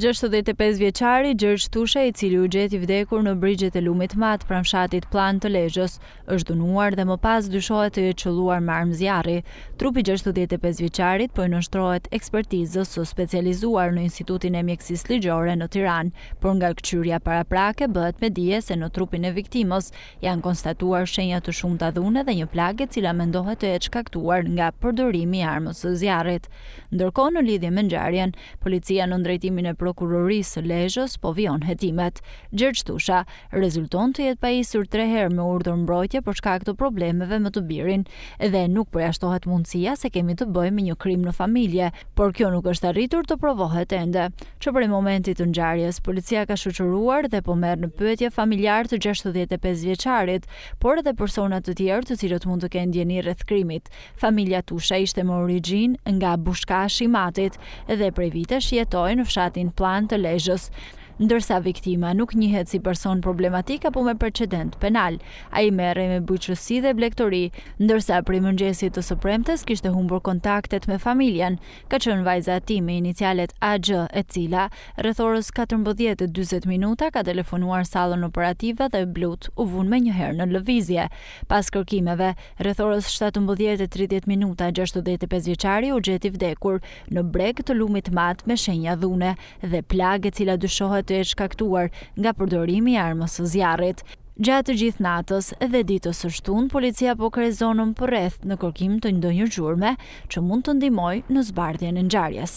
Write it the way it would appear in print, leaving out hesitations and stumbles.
65 vjeçari Gjergj Tusha i cili u gjet i vdekur në brigjet e lumit Mat pranë fshatit Pllanë të Lezhës, është dhunuar dhe më pas dyshohet të jetë qëlluar me armë zjarri. Trupi i 65 vjeçarit po i nënshtrohet ekspertizës së specializuar në Institutin e Mjekësisë Ligjore në Tiranë, por nga këqyrja paraprake bëhet me dije se në trupin e viktimës janë konstatuar shenja të shumta dhune dhe një plagë e cila mendohet të jetë shkaktuar nga përdorimi i armës së zjarrit. Ndërkohë në lidhje me ngjarjen, policia nën drejtimin e Prokurorisë së Lezhës po vijon hetimet. Gjergj Tusha rezulton të jetë pajisur tre herë me urdhër mbrojtje për shkak të problemeve me të birin dhe nuk përjashtohet mundësia se kemi të bëjmë me një krim në familje, por kjo nuk është arritur të provohet ende. Që prej momentit të ngjarjes, policia ka shoqëruar dhe po merr në pyetje familjarë të 65 vjeçarit, por edhe persona të tjerë të cilët mund të kenë dijeni rreth krimit. Familja Tusha ishte me origjinë nga Bushkashi i Matit dhe prej vitesh jetoi në fshatin Pllanë të Lezhës. Ndërsa viktima nuk njihet si person problematik apo me precedent penal. Ai merrej me bujqësi dhe blegtori, ndërsa prej mëngjesit të së premtes kishte humbur kontaktet me familjen. Ka qenë vajza e tij me inicialet AG e cila, rreth orës 14:40 minuta ka telefonuar sallën operative dhe blutë u vunë menjëherë në lëvizje. Pas kërkimeve, Rreth orës 17:30 minuta, 65 vjeçari u gjet i vdekur në breg të lumit Mat me shenja dhune dhe plagë e cila dyshohet të jetë shkaktuar nga përdorimi i armës së zjarrit. Gjatë të gjithë natës dhe ditës së shtunë, policia po kreh zonën përreth në kërkim të ndonjë gjurme që mund të ndihmojë në zbardhjen e ngjarjes.